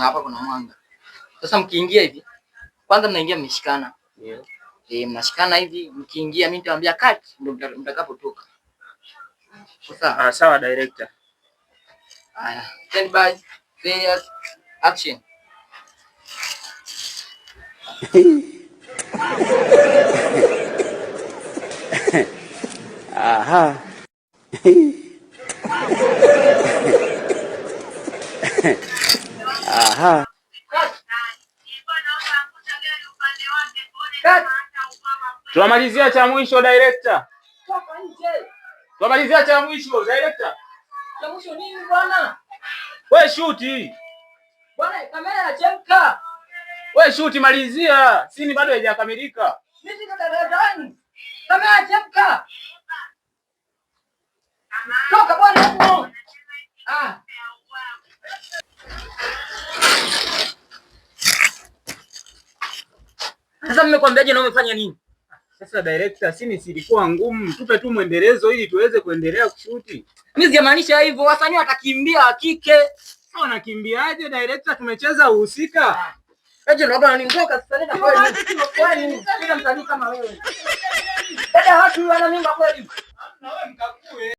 Hapa kuna mwanga. Sasa mkiingia hivi, kwanza mnaingia mmeshikana. Ndio. Eh, mnashikana hivi, mkiingia mimi nitawaambia cut ndio mtakapotoka. Sawa? Ah, sawa director. Haya. Stand by. Serious. Action. Aha. Aha. Cut. Cut. Tunamalizia cha mwisho director. Toka nje. Tunamalizia cha mwisho director. Cha mwisho nini bwana? We shoot. Bwana, kamera inachemka. We shoot, malizia. Scene bado haijakamilika. Mimi siko darasani. Kamera inachemka. Toka bwana huko. Ah. Sasa mmekwambiaje na umefanya nini? Sasa director, scene ilikuwa ngumu, tupe tu mwendelezo ili tuweze kuendelea kushoot. Mimi sijamaanisha hivyo, wasanii watakimbia wakike. Sasa wanakimbiaje director? Tumecheza uhusika. Eti ndo bwana nitoka sasa nenda kweli. Kweli, sina msanii kama wewe. Dada watu wana mimba kweli. Na wewe mkakue.